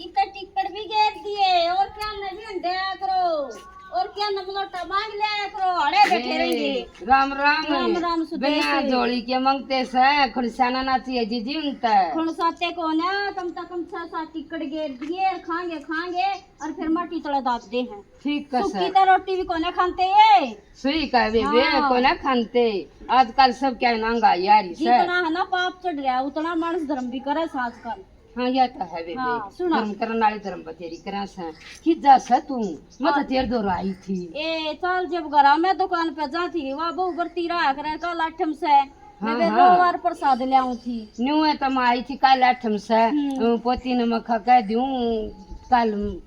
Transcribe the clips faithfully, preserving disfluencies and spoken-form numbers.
तो टिकट भी घेर दिए, और क्या न भी हंडया करो, और क्या न मलोटा मांग लिया करो, अड़े बैठे ए, रहेंगे। राम राम। राम राम सुदेश। बिना झोली के मांगते से, खुनसाना ना चाहिए जीजी उनते। खुनसाते को ना, कम से कम छह सात टिकट घेर दिए, और खाएंगे, खाएंगे, और फिर माटी तले दाब दे हैं। ठीक है सूखी सर। तो रोटी भी कोने खाते ये। सही कहे बेबे, हाँ। कोने खाते। आजकल सब क्या नांगा यारी से। जितना है ना पाप चढ़ रहा है, उतना मानस धर्म भी करे से आजकल। हाँ, यह तो है बेबे। हाँ, सुना। धर्म करने वाले धर्म बतेरी करा से। कि जा से तू, मैं तो हाँ। तेरे दौर आई थी। ए, चल जब घरा में दुकान पे जा थी, वहाँ बहु बरती रहा करे कल आठम से। हाँ, मैं हाँ। दो बार प्रसाद ले आऊं थी। न्यू है तो मैं आई थी कल आठम से। हम्म। अ, पोती ने मैं खा कह दूं, कल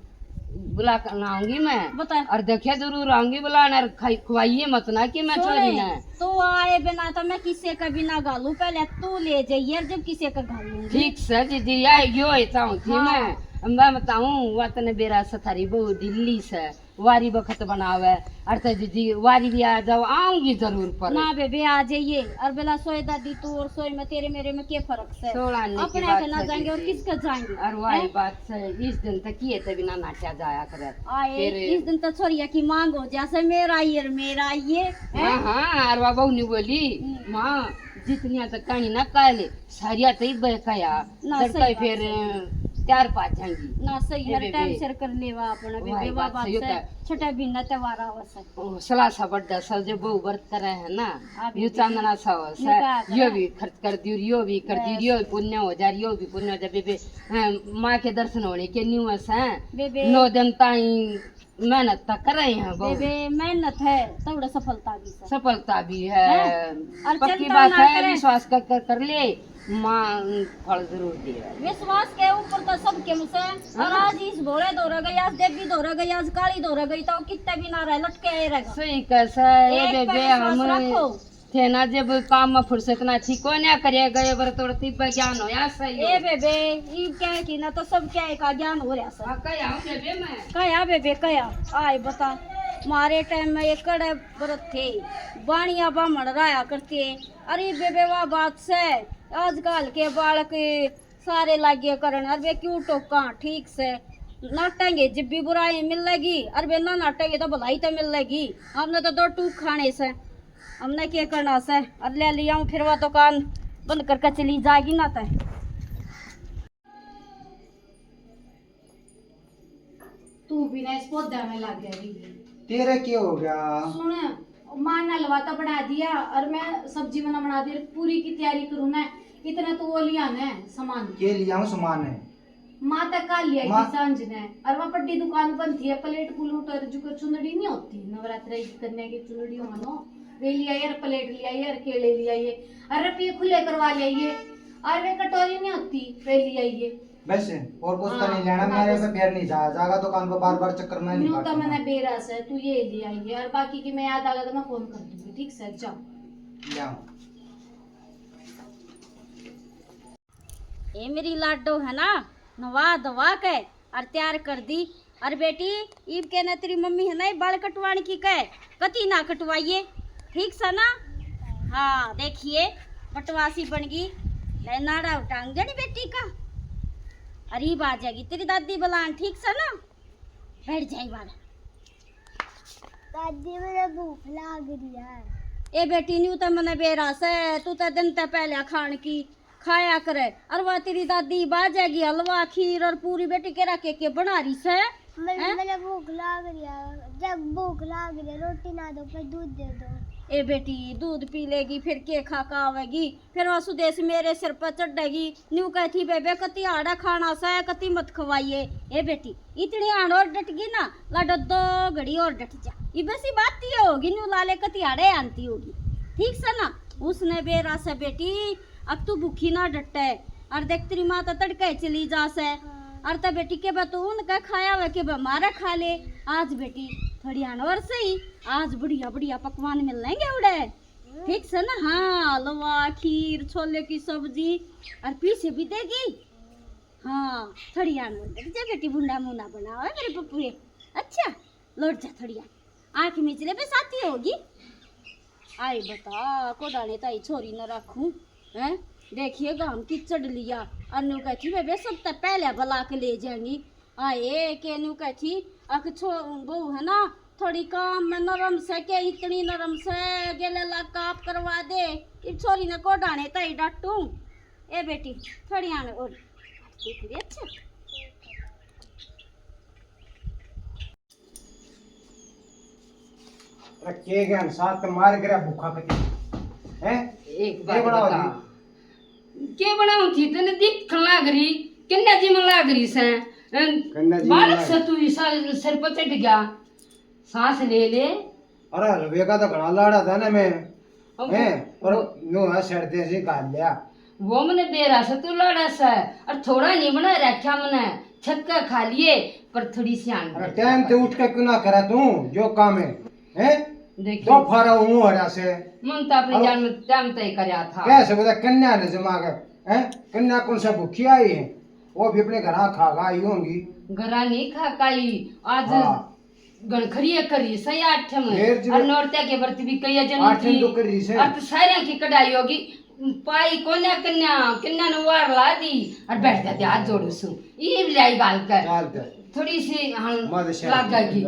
बुला कर आऊंगी मैं। बता। और देखिए जरूर आऊंगी बुलाने, और खाई, खुआइए मत ना कि मैं सुन, छोरी ने। तू आए बिना तो मैं किसे का भी ना घालूं, पहले तू ले जाइए, और जब किसे का घालूंगी। ठीक से जीजी, या यो ही चाहूं थी हाँ। मैं। मैं बताऊं, वतन बेरा से थारी बहू दिल्ली से। वारी बखत बनावे, अर ते जीजी वारी भी आ जाओ, आऊंगी जरूर पर। ना बेबे, आ जाइए। और बेला सोए दादी तू और सोए में, तेरे मेरे में के फर्क से? सोलह आने की अपने बात के ना है जाएंगे और जीजी। किसके जाएंगे? और वही हैं? बात से, इस दिन तक किए ते बिना नाचा जाया करे। आए, फिर इस दिन तो छोरिया की मांग हो जैसे मेरा आइए और मेरा आइए, हैं? हाँ, हाँ, और वह बहू ने बोली, हम्म। माँ, जितनिया तक कहानी ना कह ले, सारिया तो ही बह कया। ना, लड़का सही ही बात फिर है। तैयार पा जाएंगी। ना सही, ए हर बेबे। टाइम सिर कर लेवा अपना वही बेबे, वा बात बात सही से। होता है। छठे महीने त्योहार आवे से। ओ, सलासा बड्डा सा जो बहू व्रत करे है ना, हाँ यू बेबे। चांदना सा हो यू से, कहा यो करे। भी खर्च कर दी, यो भी कर दी, बस। यो भी पुण्य हो जा, यो भी पुण्य हो जा बेबे। हाँ, माँ के दर्शन होने के न्यू है से। बेबे। नौ दिन ताई मेहनत तो कर रहे हैं बहू। बेबे, मेहनत है, तोड़े सफलता भी है। सफलता भी है। हैं? और पक्की चिंता बात ना है, करे। विश्वास कर, कर, कर ले, माँ फल जरूर दे। विश्वास के ऊपर तो सब के मुसे। और हाँ। आज इस भोले धोरे गई, आज देवी धोरे गई, आज काली धोरे गई, तो कितने भी ना रहे, लटके आए रहेगा। सही कह से, ये एक पे बेबे, विश्वास हम रखो। थे ना, जब काम में फुर्सत ना थी, कोन्या करे गए बर तोड़ तिब्बे ज्ञान होया सही हो। ए बेबे, ई क्या है कि ना तो सब क्या है का ज्ञान हो रहा सर। हाँ, कया हूँ बेबे मैं। कया बेबे, कया? आए बता, मारे टाइम में एक कड़े व्रत थे, बाणिया बामण रहा करते। अरे बेबे, वाह बात से, आजकल के बालक सारे लागे करण, अरे बे क्यों टोका, ठीक से। नाटेंगे जब भी बुराई मिलेगी, अरे बे ना नाटेंगे तो भलाई तो मिलेगी। हमने तो दो टूक खाने से, हमने के करना से। अरे ले लिया हूँ फिर वह दुकान बंद करके चली जाएगी ना तो। तू भी ना इस पौधा में लग गया दीदी। तेरे के हो गया? सुन, माँ ने हलवा तो बना दिया और मैं सब्जी बना, बना दी, पूरी की तैयारी करूँ ना, इतना तू वो लिया ना सामान। के लिया हूँ सामान है? माँ तक काल लिया माँ थी सांझ ने, और वहाँ पड्डी दुकान बंद थी, प्लेट पुलूट और जुकर चुंदड़ी नहीं होती, नवरात्रे की कन्या की चुंदड़ी हो मानो, वे लिया यार, प्लेट लिया यार, केले लिया ये, और रुपये खुले करवा लिया ये, और वे कटोरी नहीं होती, वे लिया ये। बस, और कुछ तो हाँ, नहीं लेना, हाँ, मेरे बस। पे बेर नहीं जाया जाएगा, दुकान पे बार बार चक्कर में नहीं न्यू तो काटना। मैंने बेरा से, तू ये ले आई है, और बाकी की मैं याद आ गया तो मैं फोन कर दूंगी, ठीक से, जाओ। ले आओ। ये मेरी लाडो है ना, नवा धवा के और तैयार कर दी। और बेटी, इब के ना तेरी मम्मी है ना, ये बाल कटवाने की कह, कती ना कटवाइए, ठीक सा ना? हाँ, देखिए, बटवासी बन गई। ले, नाड़ा टांग देनी बेटी का। अरे, इब आ जाएगी तेरी दादी बुलान, ठीक सा ना? बैठ जाए बाल। दादी, मुझे भूख लाग रही है। ए बेटी, न्यू तो मने बेरा से, तू तो दिन ते पहले खान की खाया करे। और वह तेरी दादी बाजेगी हलवा, खीर और पूरी, बेटी केरा के के बना रही से। मुझे, हैं? मुझे भूख लाग रही है। जब भूख लाग रही है, रोटी ना दो, पर दूध दे दो। ए बेटी, दूध पी लेगी, फिर के खा के आवेगी? फिर वह सुदेश मेरे सिर पर चढ़ेगी, न्यू कहती, "बेबे, कती आड़ा खाना से, कती मत खवाइए।" ए बेटी, इतनी आड़ और डट गई ना, लाडो दो घड़ी और डट जा। इब्बे सी बात ये होगी, न्यू लाले कती आड़े आंती होगी। ठीक से ना? उसने बेरा से, "बेटी, अब तू भूखी ना डटे। और देख, तेरी माँ तो तड़के चली जा से। हाँ। और तो बेटी के बा तू उनका खाया हुआ के बा मारा खा ले। आज बेटी थोड़ी आड़ और सही, आज बढ़िया बढ़िया पकवान मिल लेंगे उड़े।" ठीक से ना? हाँ, हलवा, खीर, छोले की सब्जी और पीसे भी देगी। हाँ, थोड़ी आन बोल दे, जा बेटी, बुंडा मुंह ना बनावे मेरे पप्पू ये। अच्छा, लौट जा थोड़ी आन। आँख मीच ले, बस आती होगी। आई बता, कोडाने ताई छोरी न रखूं, हैं? देखिए, गाम की चढ़ लिया। अनु कहती, "बेबे, सब तो पहले बुला के ले जाएंगी।" आए के न्यू कह थी, अक छो बहू है ना, थोड़ी काम में नरम से, के इतनी नरम से, गेले लाग का आप करवा दे। इब छोरी ने को डाणे ताई डाटू। ए बेटी, थोड़ी आने और देख रही, अच्छा। अरे के ज्ञान साथ मार गिरा भूखा कती। हैं? एक के बात बनाओ बता। जी? के बनाऊं थी? तने दिखण लाग रही, किन्ना जी मन लाग रही सै। अं, किन्ना जी मन बालक लाग से तू इसा सिर पर चढ़ गया। सांस ले ले। अरे हलवे का तो घणा लाड़ा था ना मैं। अब हैं? वो, और वो न्यू है सर दे से घाल लिया। वो मने बेरा से तू लाड़ा से, और थोड़ा नहीं बना रखा मने, छक्का खा लिए, पर थोड़ी सी आन अरे दे। टाइम ते उठ के क्यों ना करा तू जो काम है, हैं? देखिए। दो फारा हूँ हो रहा से। मन तो अपनी और जान में टाइम तय करया था। कैसे बता कन्या ने जमा के, हैं? कन्या कौन सा भूखी आई है? वो भी अपने घर खा खा आई होंगी। घरा नहीं खा खाई, आज हाँ। घणखरी है करी सही आठम। फिर जी और नौरत्या के व्रत भी कई जन आठम की। तो करी से। और तो सारे की कढ़ाई होगी, पाई कोन्या कन्या, कन्या ने वार ला दी और बैठ जाते हाथ जोड़ू सु। ये भी लाई गाल कर। गाल कर। थोड़ी सी हम मारे से लाग गई।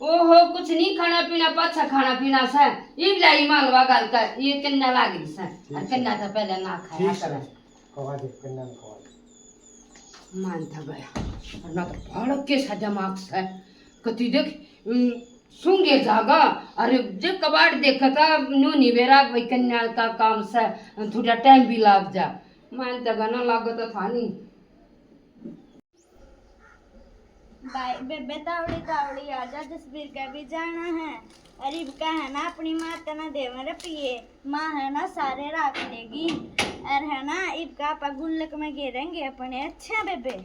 ओहो, कुछ नहीं खाना पीना, पाछा खाना पीना से। ये भी लाई मालवा गाल कर, ये कन्या लाग रही से। ठीक और है। कन्या तो पहले ना खाया ठीक है। करे। खवा दे, कन्या ने खवा दे। मान था गया। और ना तो बालक के सा दिमाग से। कती देख, उम, सूंघे जागा। अरे, जे कबाड़ देखा था, न्यू नहीं बेरा, भाई कन्या का काम से, थोड़ा टाइम भी लाग जा। मान था गया ना, लागत था नहीं। भाई, बेबे तावड़ी तावड़ी आ जा, जसबीर के भी जाना है। और इबका है ना, अपनी माँ ते ना देवे रुपये, माँ है ना, सारे राख लेगी। और है ना, इबका आपा गुल्लक में घेरेंगे अपने, अच्छा बेबे?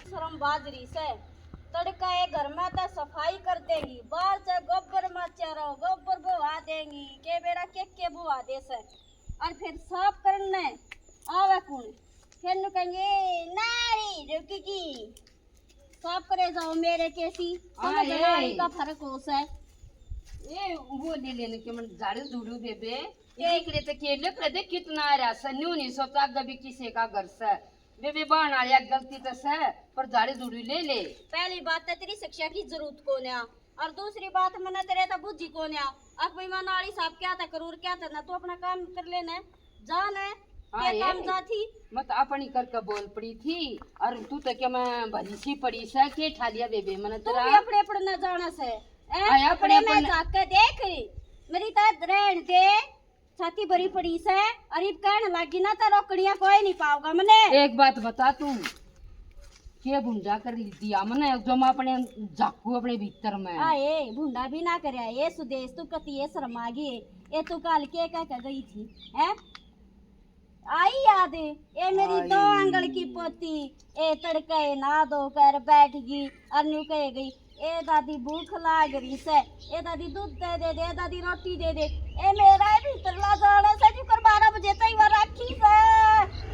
शर्म बाजरी से, तड़का ए घर में तो सफाई कर देंगी, बाहर से गोबर माचा रहो, गोबर बोवा देंगी, के बेरा के के बोवा दे से। और फिर साफ करने आवे कौन? फिर नु कहेंगे, "नारी रुकी की, साफ करे जाओ मेरे कैसी।" हाँ, समझ ये। नारी का फर्क हो से। ये वो ले लेने के मन झाड़ू झूड़ू बेबे। ये एक रे तो के लेकर दे कितना आ रहा से, न्यू नहीं सोचा कभी किसी का घर से। बेबे बाण आया गलती तो से, पर झाड़ू झूड़ू ले ले। पहली बात तो तेरी शिक्षा की जरूरत को ना। और दूसरी बात, मन्ने तेरे तो बुझी कोन्या। अक भाई, मैं नाली साहब क्या था करूर क्या था ना, तू अपना काम कर लेना, जा ना। हाँ, के ये काम जा थी? मैं तो अपनी करके बोल पड़ी थी, और तू तो क्या मैं भली सी पड़ी से, के ठा लिया बेबे मने तू तेरा? भी अपने अपने ना जाना से, हैं? हाँ, अपने अपने मैं अपने। जाके देख, मेरी तो रहन दे। छाती भरी पड़ी से, और इब कहने लागी ना, तो रोकड़ियां कोई नहीं पाओगा मने। एक बात बता तू, के भुंडा कर ली दिया मने, जो मैं अपने झाकू अपने भीतर में। आए, भुंडा भी ना करया, ये सुदेश तू कती ये शर्मा गई, ये तू काल के कह के गई थी, हैं? आई याद, ये मेरी आई। दो आंगल की पोती, ए तड़के नहा धो कर बैठ गई, और न्यू कह गई, ए दादी, भूख लाग रही से। ए दादी, दूध दे दे दे, ए दादी, रोटी दे दे। ए मेरा ए भीतरला जाना से, जुकर बारह बजे तक वो राखी से।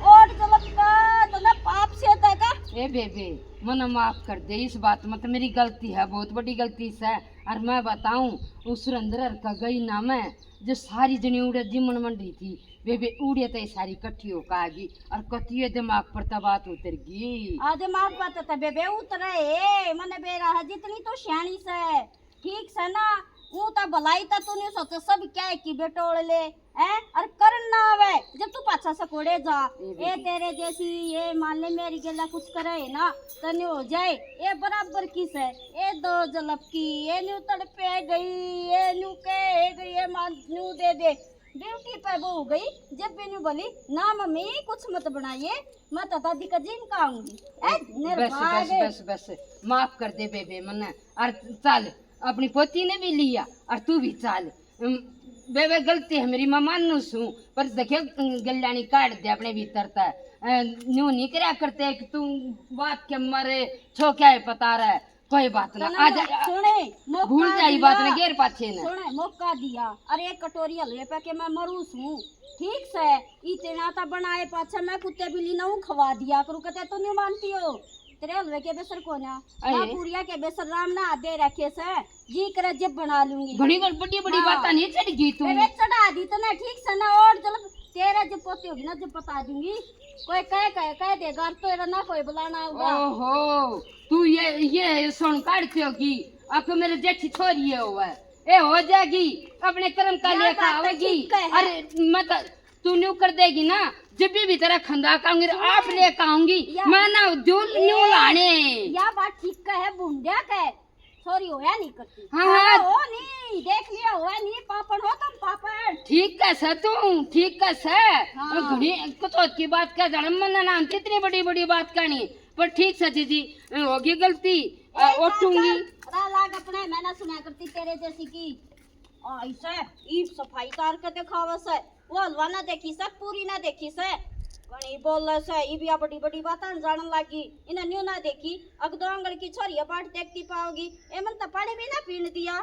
ओट जलम का, तने पाप से तक। ए बेबे, मने माफ कर दे, इस बात में तो मेरी गलती है, बहुत बड़ी गलती से। और मैं बताऊं, उस सुरेंद्र हर का गई ना मैं, जो सारी जनी उड़े जिमन मंडी थी, बेबे उड़े ते सारी इकट्ठी होकर आ गई और कतिये दिमाग पर तो बात उतर गई। आ दिमाग पर तो बेबे उतरे, ए, मने बेरा है जितनी तो सियाणी से, ठीक से ना, ऊ तो भलाई तो तू नहीं सोचे सब क्या है कि बेटोल ले, हैं, और करन ना आवे, जब तू पाछा से कोड़े जा, ए ए बेबे। तेरे जैसी, ये मान ले मेरी गेला कुछ करे है ना, तने हो जाए, ए बराबर की से, ए दो जलप की, ए न्यू तड़पे गई, ए न्यू के गई, ए मान न्यू दे दे। ड्यूटी पे वो हो गई, जब भी न्यू बोली, "ना मम्मी, कुछ मत बनाइए, मैं तो दादी का जीम का आऊंगी।" ए, बस, बस, बस, बस, माफ कर दे बेबे मन्ने। और चल, अपनी पोती ने भी लिया और तू भी चल। अम, बेबे, गलती है मेरी, मैं मानू सूं, पर देखे, अम, गल्यानी काट दे अपने भीतर तै। अ, न्यू नहीं करया करते कि तू बात के मारे छो क्या है पता रहे। कोई बात ना, तने आ जा। सुने, मौका भूल जाई दिया। बात ने, गेर पाछे ने। सुने, मौका दिया। अरे, एक कटोरी हलवे पे के मैं मरू सूं, ठीक से? इतना तो बनाए पाछे मैं कुत्ते बिल्ली ना खवा दिया करूँ, कहते तू नहीं मानती हो। तेरे हलवे के बेसर कोन्या, अरे। ना पूरिया के बेसर राम ना दे रखे से, जी करे जब बना लूंगी। घणी घणी बड़ी बड़ी हाँ। बात नहीं चढ़ गई तू। अरे, चढ़ा दी तने, ठीक से ना, और जल तेरा जो पोती होगी ना, जो बता दूंगी। कोई कह, कह, कह देगा, और तेरा ना कोई बुलाना होगा। ओहो, तू ये, ये सुन काढ़ती होगी, अब तो मेरे जेठी छोरी है वो, ए हो जाएगी, अपने कर्म का न्या लेकर बात तो आवेगी। ठीक है। अरे मत, तू न्यू कर देगी ना, जब भी, भी तेरा खंदा काऊंगी, सुन। आप लेकर आऊंगी, या। मैं ना दिल न्यू ए, लाने। या बात ठीक है, बुंडिया के छोरी होया नहीं करती। हाँ, हाँ। हो नहीं, देख लिया, होया नहीं, पापड़ हो तुम, पापड़। ठीक कह सै तू, ठीक कह सै। हाँ। घणी कुछ की बात कह जाना, मन ना आंती इतनी बड़ी बड़ी बात कहनी, पर ठीक सै जीजी, होगी गलती, ए, ओटूंगी। चल, चल, रा लाग अपने, मैं ना सुना करती तेरे जैसी की। आई सै, ईब सफाई तार के दिखावे सै। वो हलवा ना देखी सै, पूरी ना देखी सै। घणी बोले सै, ई भी आ बड़ी बड़ी बातां जानन लागी। इन्हें न्यू ना देखी, अग दो आंगल की छोरी बाट देखती पाओगी। ए मन तो पानी भी ना पीन दिया।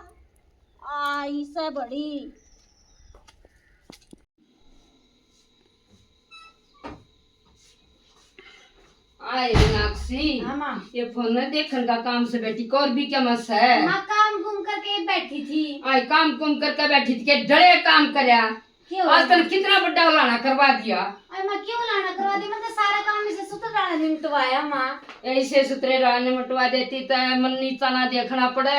आई सै बड़ी। आए रे नाकसी, हाँ, माँ। ये फोन न देखण का काम से बैठी, और भी क्या मस है? माँ, काम घूम करके बैठी थी। आए, काम घूम करके बैठी थी, के डरे काम करया? क्यों? आज तने कितना बड़ा लाना करवा दिया। अरे माँ, क्यों लाना करवा दिया? मैं तो सारा काम इसे सुत डाला निपटवाया माँ। ऐसे सुतरे डाला निपटवा देती तो मन नीचा ना देखना पड़े।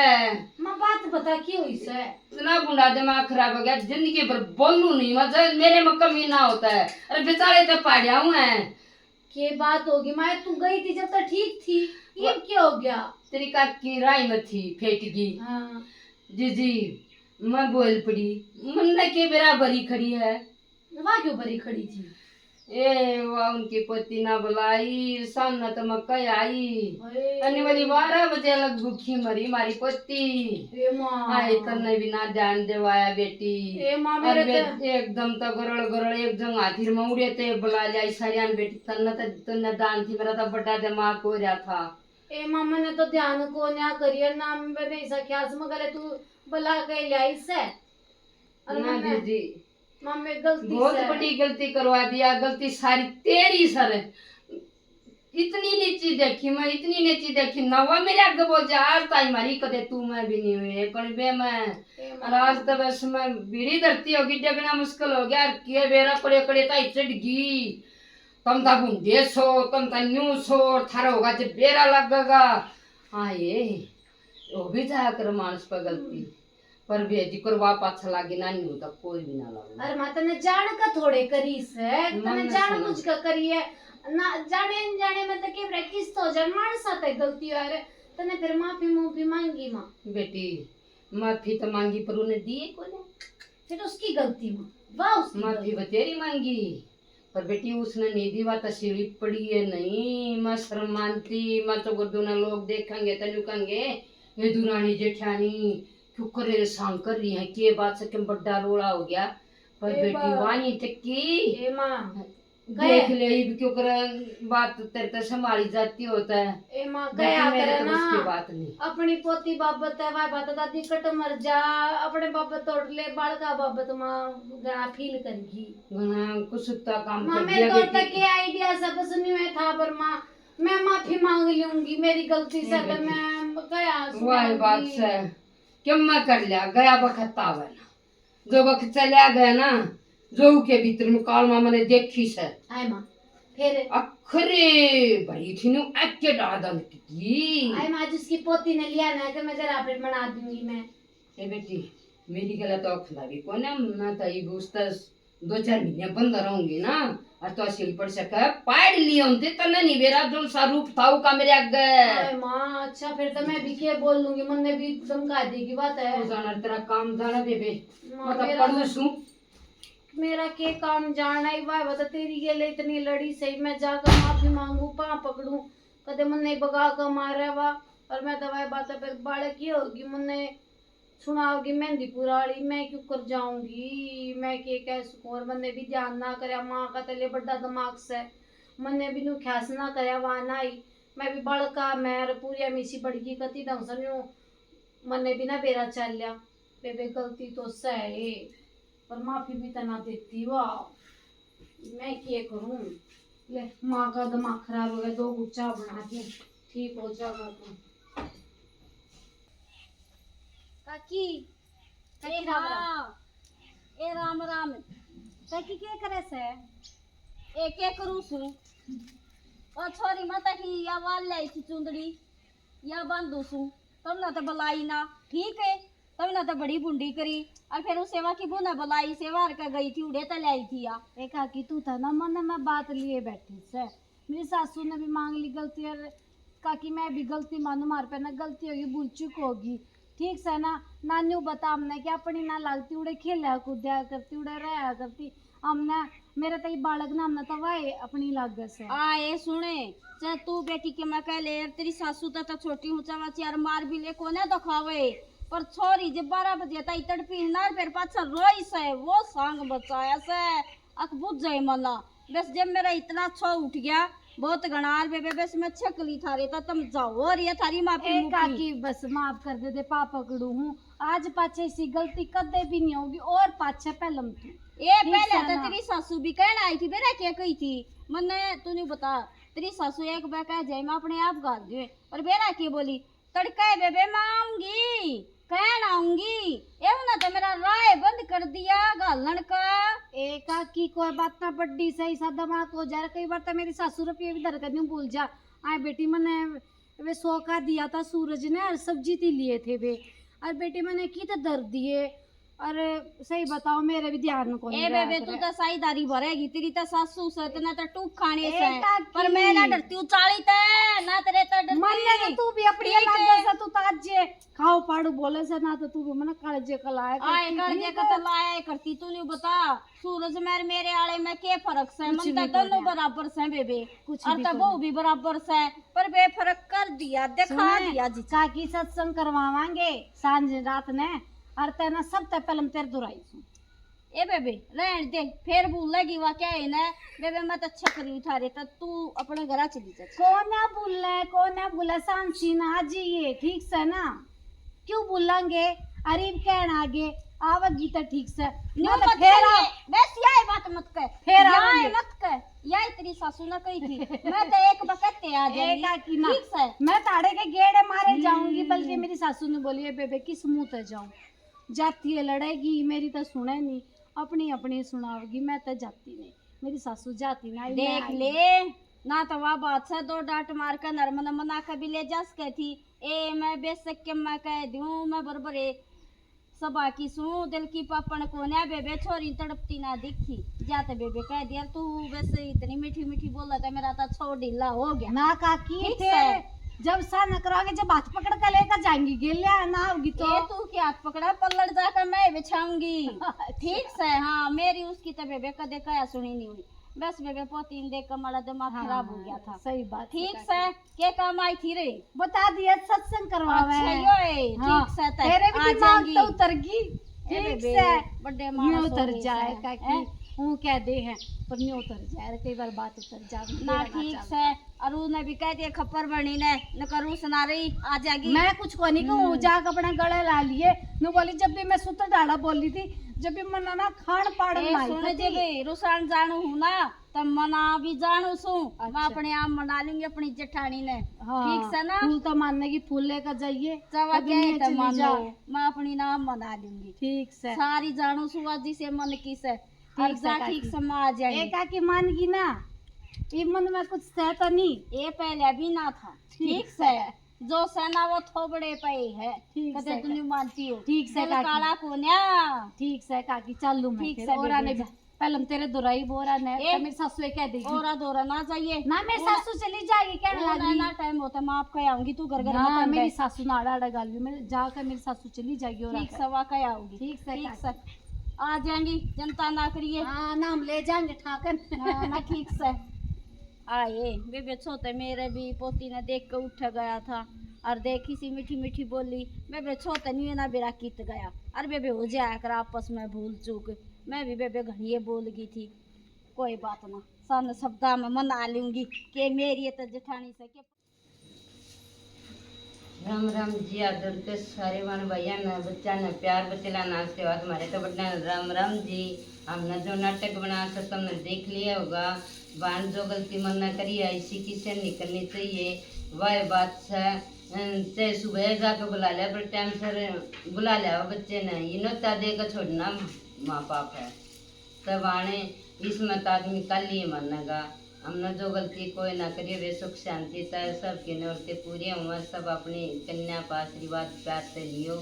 माँ, बात बता, क्यों इसे? इतना बुंडा दिमाग खराब हो गया, जिंदगी भर बोलू नहीं, मतलब मेरे में कमी ना होता है। अरे बेचारे तो पाड़िया हूँ है। के बात होगी माँ, तू गई थी जब तो ठीक थी, ये क्या हो गया? तेरी काकी राय में थी, फेट गई। हाँ। जीजी, मैं बोल पड़ी, मन्ने के बेरा भरी खड़ी है। वाह, क्यों भरी खड़ी थी? ए, वाह, उनकी पोती ना बुलाई, सामने तो मैं कह आई। अरे। अने वाली बारह बजे लग भूखी मरी मारी पोती। ए माँ। आई तन्ने भी ना ध्यान देवाया बेटी। ए माँ, और मेरे बे-, तो एकदम तो गरल गरल एक जंग हाथी में उड़े ते बुला लिया सारियान बेटी, तन्ने तो, तन्ने दान थी, मेरा तो बड़ा दिमाग हो रहा था। ए माँ, मैंने तो ध्यान को न्या करिए ना, मैंने ऐसा ख्याल से मगर तू बुला के ले आई से। और ना मैंने दीदी, माँ, मैं गलती बहुत से बड़ी गलती करवा दिया, गलती सारी तेरी सर। इतनी नीची देखी मैं, इतनी नीची देखी ना, वो मेरे आगे बोल जा, आज ताई मारी कदे तू मैं भी नहीं हुए, कड़बे मैं। ए माँ। और आज तो बस मैं बीड़ी धरती होगी, डगना मुश्किल हो गया, और के बेरा कड़े कड़े ताई चढ़ गई। तुम तो भूंडे सो, तुम तो न्यू सो, थारा होगा जब बेरा लगेगा। हाँ, ये, वो भी जाया कर मानस पर गलती। पर भेजी करवा पाछा लागी ना, न्यू तो कोई भी ना लागे। अरे माँ, तने जान का थोड़े करी से, तने जान बुझ का करी है ना, जाने अनजाने में तो के किस्त हो जाए, मानसा ते गलती हो। अरे तने फिर माफी, माफी मांगी माँ। बेटी, माफी तो मांगी पर उन्हें दिए कोने। फिर उसकी गलती माँ, वाह उसकी माफी गलती। बतेरी मांगी। पर बेटी, उसने नहीं दी, वा तो सीढ़ी पड़ी है नहीं। मैं शर्म मानती, मैं तो गुद्दू ने लोग देखेंगे, तन्यू कहेंगे, ये दुरानी जेठानी क्यों करे सांग कर रही है, के बात से क्यों बड़ा रोला हो गया। पर ए बेटी, माँ। वानी टक्की। ए माँ। देख ले, इब क्यों करे, बात तेरे ते संभाली जाती होता है। ए माँ, बेटी, गया मेरे करे तो बस की ना। बात नहीं। अपनी पोती बाबत है, वाह बात दादी कट मर जा, अपने बाबत तोड़ ले, बालका बाबत माँ घना फील कर गई। घना कुछ उत्ता काम माँ, कर मैं दिया तो बेटी। तक ये आइडिया सब सुनी हुए था, पर माँ, मैं माफी मांग लूंगी, मेरी गलती से नहीं तो बेटी। मैं गया वाह बात सुनाऊंगी। से, क्यों मैं कर लिया, गया बखत आवे ना। जो वक्त चला गया ना, जो के भीतर में काल मामा ने देखी से। आए माँ, फिर? अखरे भरी थी नु, एक के डाल दंड की। आए माँ, जिसकी पोती ने लिया ना, तो मैं जरा फिर मना दूंगी मैं। ए बेटी, मेरी गला तो अखंदा भी कोने, मैं तो ये दोस्त दो चार महीने बंद रहूंगी ना, और तो सील पड़ सके, पाड़ लियो ते तन्ने नहीं बेरा, जो सा रूप था का मेरे आगे। हाय माँ, अच्छा फिर तो मैं भी के बोल लूंगी, मन्ने भी धमका देगी बात है। तू जाना तेरा काम जाना बेबे, माँ, मैं तो मेरा पढ़ू तो, सूं। मेरा के काम जाना ही, वाह बता, तेरी गेले इतनी लड़ी सही, मैं जाकर माफी मांगू, पाँव पकड़ू, कदे मन्ने बगा कर मारे वा, और मैं तो वाह बात फिर बालक ही होगी, मन्ने सुनाओगी मेहंदीपुर वाली, मैं क्यों कर जाऊंगी, मैं के कह सकूं। और मन्ने भी ध्यान ना करया, माँ का तले बड़ा दिमाग से, मन्ने भी न्यू ख्यास ना करया, वहां ना आई। मैं भी बालका, मैं और पूरिया मिसी बड़गी कती ढंग से न्यू, मन्ने भी ना बेरा चाल्या। बेबे, गलती तो सै है, पर माफी भी तना देती वा। मैं के करूं? ले, माँ का दिमाग खराब हो गया, दो घूंट चाय बना के ठीक हो जाएगा तू। काकी, काकी, ए राम राम। हाँ। ए राम राम। तै की के करे से? ए, के करूँ सू? ओ छोरी, मैं तै की या वाल लाई थी चुंदड़ी, या बांधू सू। तमने तो बुलाई ना, ठीक है, तमने तो बड़ी बुंडी करी। और फिर उस सेवा की बू ने बुलाई, सेवा हर के गई थी, उड़े तो लाई थी या। ए काकी, तू तो ना मन में बात लिए बैठी से। मेरी सासू ने भी मांग ली गलती, और काकी, मैं भी गलती मानू, मार पे ना गलती होगी, भूल चूक होगी, ठीक से ना। नान्यू बता हमने कि अपनी ना लागती, उड़े खेला कूदा करती, उड़े रहा करती। हमने, मेरे तो ये बालक ना, हमने तो वाए अपनी लागत से। आए सुने, चाहे तू बेटी के मैं कह ले, यार, तेरी सासू तो, तो छोटी ऊंचा वाची यार, मार भी ले, कोने तो खावे, पर छोरी जब बारह बजे ताई तड़पी ना, फिर पाछा रोई से, वो सांग बचाया से, अक बुझ जाए मना। बस जब मेरा इतना अच्छा उठ गया, बहुत घना। और बेबे, बस मैं छकली थारे, तो तुम जाओ, और ये थारी माफी ए मुकी। काकी, बस माफ कर दे दे, पाप पकड़ू हूँ। आज पाछे ऐसी गलती कदे भी नहीं होगी, और पाछे पहलम तू। ए, ठीक पहले से तो ना। तेरी सासू भी कहना आई थी, बेरा क्या कही थी? मन्ने तू नहीं बता, तेरी सासू एक बार कह जाए, मैं अपने आप गाल दूँ। और बेरा के बोली, तड़के बेबे मैं आऊंगी, कहन आऊंगी। ए, उन्हें तो मेरा राह बंद कर दिया घालन का। ए काकी, कोई बात ना, बड्डी सही सा दिमाग हो जा। कई बार तो मेरी सासू रुपये भी धर के नहीं भूल जा। आए बेटी, मने वे सौ का दिया था सूरज ने, और सब्जी थी लिए थे वे, और बेटी, मने की तो धर दिए। और सही बताओ, मेरे भी ध्यान को ए नहीं रहा बेबे, तू करे। तो साईदारी भरेगी, तेरी तो सासू से, तने तो टूक खाने ए से। काकी। पर मैं ना डरती हूँ चाली ते, ना तेरे तो डरती। मन ले तो तू भी अपनी ठीक अलग है। जैसा तू तो आज जे खाओ पाड़ू बोले से ना, तो तू भी मना कालजे का लाया आए करती, कालजे ठीक का है। तो लाया करती, तू नहीं बता। सूरज मेर मेरे आले में के फर्क से? कुछ मन भी तो दोनों कोन्या। बराबर से बेबे। कुछ और भी तो कोन्या। बहू भी बराबर से, पर बे फर्क कर दिया, दिखा सुने, दिया जी। काकी सत्संग करवावांगे सांझ रात ने, और तै ना सब तै पहले तेरे दुराई सू। ए बेबे, रहन दे, फिर भूलेगी वा क्या है ना। बेबे, मैं तो अच्छा करी उठा रही था, तू अपने घर चली जा। कोन्या भूले, कोन्या भूले, सांसी ना आज ये ठीक से ना। क्यों भूलांगे? अरे कहना आगे आवेगी तो ठीक से। न्यू ना तो मत फेर करिए, आ- बस यही बात मत कह। फेर यही आवेंगे। मत कह, यही तेरी सासू ने कही थी। मैं तो एक बकते आ ए जाऊंगी। काकी ना, ठीक से। मैं ताड़े के गेड़े मारे हम्म। जाऊंगी, बल्कि मेरी सासू ने बोली, "ए बेबे, किस मुंह ते जाऊं? जाती है लड़ेगी, मेरी तो सुने नहीं, अपनी अपनी सुनावेगी, मैं तो जाती नहीं।" मेरी सासू जाती ना, मैं देख आई। ले, ना तो वह बात से दो डांट मार के नरम मना के भी ले जा सके थी। ए, मैं बेशक के मैं कह दूं, मैं बरबर ए सभा की सूं, दिल की पापण कोन्या बेबे, छोरी तड़पती ना दिखी। जा ते बेबे कह दिया, तू बस इतनी मीठी मीठी बोला तो मेरा तो छो ढीला हो गया। ना काकी, ठीक थे, से। जब सा न करांगे, जब हाथ पकड़ के लेकर जाएंगी गेल्या, ना होगी तो। ए, तू क्या हाथ पकड़ा, पल्लड़ जाकर मैं बिछाऊंगी। अच्छा। ठीक से, हाँ, मेरी उसकी तो बेबे कदे कया सुनी नहीं हुई। बस बेबे पोती ने देख के मारा दिमाग हाँ, खराब हो गया था। सही बात है ठीक काकी। से। के काम आई थी रे? बता दिया, सत्संग करवावे। अच्छा, यो है, हाँ, ठीक से, तै तेरे भी आ दिमाग जाएंगी। तो उतर गई। ए ठीक बेबे, से। बड़े न्यू मानस हो उतर गए जाए से, काकी, हैं? हूँ कह दे हैं, पर न्यू उतर जाए, कई बार बात उतर जावे, ना, तेरा ना ठीक चलता। से। और उन्हें भी कह दिया खप्पर बनी ने, न करूँ सुना रही, आ जाएगी। मैं कुछ को नहीं कहूँ, हम्म। जाके अपना गला ला लिए। न बोली, जब भी मैं सुत डाला बोली थी, जब भी मना ना खान पाड़न ए, मारी सुन थी। जे बे, रुसान जानू हूँ ना, तो मना भी जानू सू, मैं अच्छा। अपने आप मना लूंगी अपनी जेठानी ने। हाँ, ठीक से ना? फूल तो मानने की फूल लेकर जाइए, चवा कभी क्या नहीं है तो चली मानो, जाओ। मैं अपनी नाम मना लूंगी। ठीक से। सारी जानू सू आज जिसे मन की से। ठीक और से जा काकी। ठीक से मैं आ जाएंगी। एक आके मान गई ना, ये मन में कुछ से तो नहीं। ये पहले भी ना था। ठीक ठीक से। से। जो से ना वो थोबड़े पे ही है। ठीक कदे से तू नहीं काकी। मानती हो। ठीक से दिल काकी। काला कोन्या। ठीक से काकी, चालू मैं ठीक फिर। से और बेबे आने जा। पहले हम तेरे दोराई बोरा ने, ए, तो मेरी सासू ये कह देगी। ओरा दोरा ना जाइए। ना, मेरी ओ ना, सासू चली जाएगी, कहने ओ ना, लगी। ना, टाइम होता, मैं आपका आऊंगी, तू घर घर ना, मत मेरी बैठ। सासू ना आड़ा आड़ा गालियो, मैं जाकर मेरी सासू चली जाएगी और ठीक आकर। सवा का आऊंगी। ठीक से, ठीक काकी। से। आ जाएंगी, जनता ना करिए। हाँ, ना हम ले जाएंगे ठाकन। हाँ, ना, ठीक से। आए, बेबे छोटे मेरे भी पोती ने देख के उठ गया था और देखी सी मीठी मीठी बोली। बेबे छोटे नहीं ना बेरा कित गया। और बेबे हो जाया कर आपस में भूल चूक। मैं भी बेबे घणिए बोल गई थी। कोई बात ना, सन शब्दा में मना लूंगी कि मेरी ये तो जेठानी से के। राम राम जी, आदर के सारे वन भाइया ने, बच्चा ने, प्यार बचेला ने, आशीर्वाद मारे तो बड़ा ने राम राम जी। हमने जो नाटक बनाया था, तुमने देख लिया होगा। बान जो गलती मन ना करी है, इसी की से नहीं करनी चाहिए। वह बात से, अम, चाहे सुबह जाके बुला लिया, पर टाइम सर बुला लिया हो बच्चे ने, ये नोता दे के छोड़ना माँ बाप है। जब आने, इसमें तो आदमी कल ही मानेगा। हमने जो गलती कोई ना करिए, वे सुख शांति तय सबके नौरते पूरे हुए। सब अपनी कन्या पर आशीर्वाद प्यार से लियो।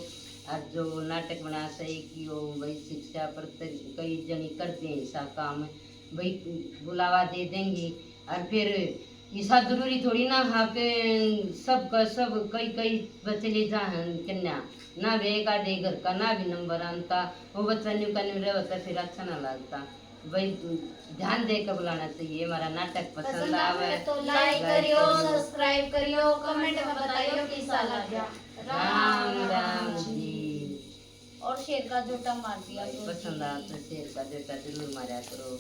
और जो नाटक बना सही कियो भाई, शिक्षा पर कई जनी कर दे ऐसा काम भाई, बुलावा दे देंगी। और फिर ऐसा जरूरी थोड़ी ना हा के सब का सब कई कई बच्चे ले जा हैं कन्या ना, वे एक आधे घर का ना भी नंबर आनता, वो बच्चा न्यू का न्यू रहता, फिर अच्छा ना लगता। भाई, ध्यान दे के बुलाना चाहिए। हमारा नाटक पसंद पसंद आवे आवे तो like like करियो, करियो। Subscribe करियो, comment में बताइयो कैसा लगा। राम राम जी। और शेर का झोटा मार दिया भाई, करो पसंद जी। आवे तो शेर का झोटा जरूर मारा करो।